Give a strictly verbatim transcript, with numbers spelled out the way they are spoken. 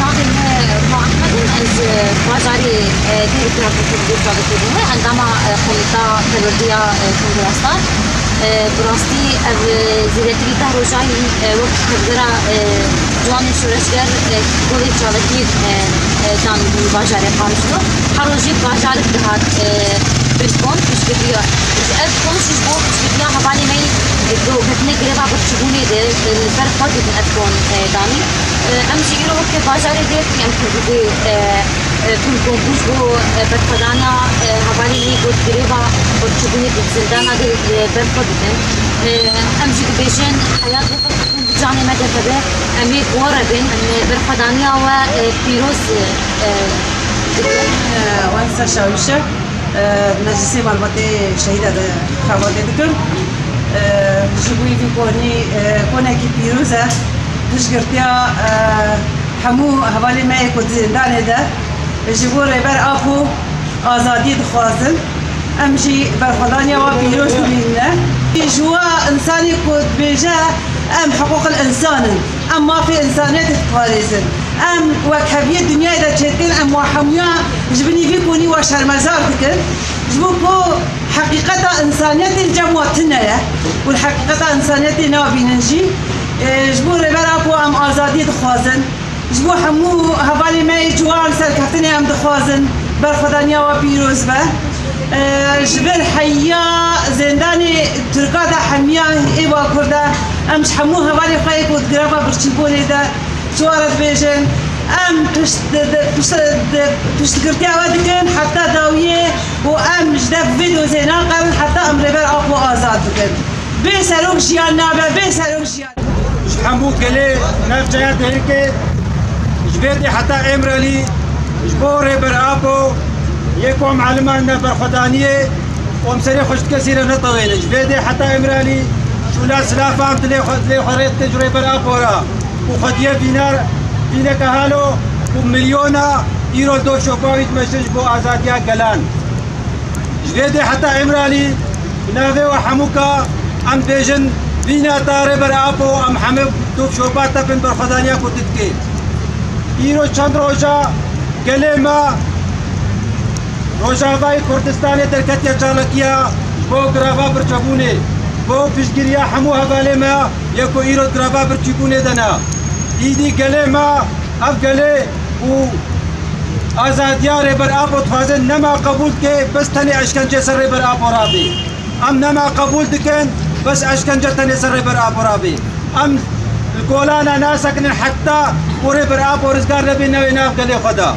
Navê min Rûma Ehmed in, ez ji bajarê, e, Dêrikê Diyarbekir bûme, endama, e, Komîta Perwerdiya, e, Kongrastan. E, bi rastî ev, e, zêdetirî deh roja yî, e, wek tevgera, e, ciwanên şoreşger, e, golê çalakî, e, e, dan bajarê Qamişlo. Her rojê bajarik dihat, e, piştbûn, piştgiriya. Ji ev konş ji bo piştgiriya hevalê me yî, e, ku ketine greva birçîbûnê de, e, li ber xwe dikin ev kon, e, danî. E, em jî îro weke bajarê dê em kurdî, e, e, pûl kompûz bo, e, berxwedana, e, hevalê me yî ku greva birçîbûnê di zindana de, e, ber xwe dikin. E, em jî dibêjin, heya Canê me de hebe, em ê bi we re bên, em ê berxwedaniya we, e, pîroz, e, e, dikin. E, wan ser şawîşe, e, meclisê malbatê şehîda de xebatê dikin. E, ji bo vî konî, e, konekî pîroz e, piştgirtiya, e, hemû hevalê me yê ku di zindanê de, ji bo Rêber Apo azadiyê dixwazin. Em jî berxwedaniya we pîroz dibînine. Ji we însanê ku dibêje, em hiqûqil însan in, em mafê însaniyetê diparêzin, em wekheviyê dinyayê de çêdikin, em we hemûya ji binî vî konî we şermezar dikin. Ji bo ku heqîqeta însaniyetê li cem we tune ye û li heqîqeta însaniyetê nabînin jî. Ê, ji bo Rêber Apo em azadiyê dixwazin. Ji bo hemû hevalê me yê ciwan serkeftinê em dixwazin, berxwedaniya we pîroz be. Ji vir heya zindanê Tirka de hemiya ê Bakur de em ji hemû hevalê xwe yê ku di greva birçîbûnê de ji we re dibêjin, em pişt-, di-, di-, pişt-, di-, piştgirtiya we dikin heta dawiyê û em ji dev vê dozê naqewin heta em Rêber Apo azad bikin. Bê serok jiyan nabe, bê serok jiyan. Ji hemû gelê navçeya Dêrikê, ji vê dê heta Îmralî, ji bo Rêber Apo, yê ku em eliman ne berxwedaniyê û em serê xwe ji kesî re netewêne. Ji vê dê heta Îmralî, şûla silafa em dilê xwe, dilê xwe rê dike ji Rêber Apo re. Û xwediyê vînar, vîneke halo û milyona îro do şopa wî dimeşin ji bo azadiya gelan. Ji vê dê heta Îmralî, bi navê we hemûka em dibêjin, vîna ta Rêber Apo, em hemû dûv şopa tepin berxwedaniya ku tu dikê. Îro çend roja gelê me Rojavayê Kurdistanê derketiye çalakiya ji bo grava birçebûnê, ji bo piştgiriya hemû hevalê me yê ku îro grava birçîbûnê de ne. Îdî gelê me, ev gelê û azadiya Rêber Apo dixwazin nema qebûl dike, bes tenê eşkence ser Rêber Apo rabê. Em nema qebûl dikin, bes eşkence tenê ser Rêber Apo rabê. Em li kolana nasekinin heta ku Rêber Apo rizgar nebe newê nav gelê xwe de.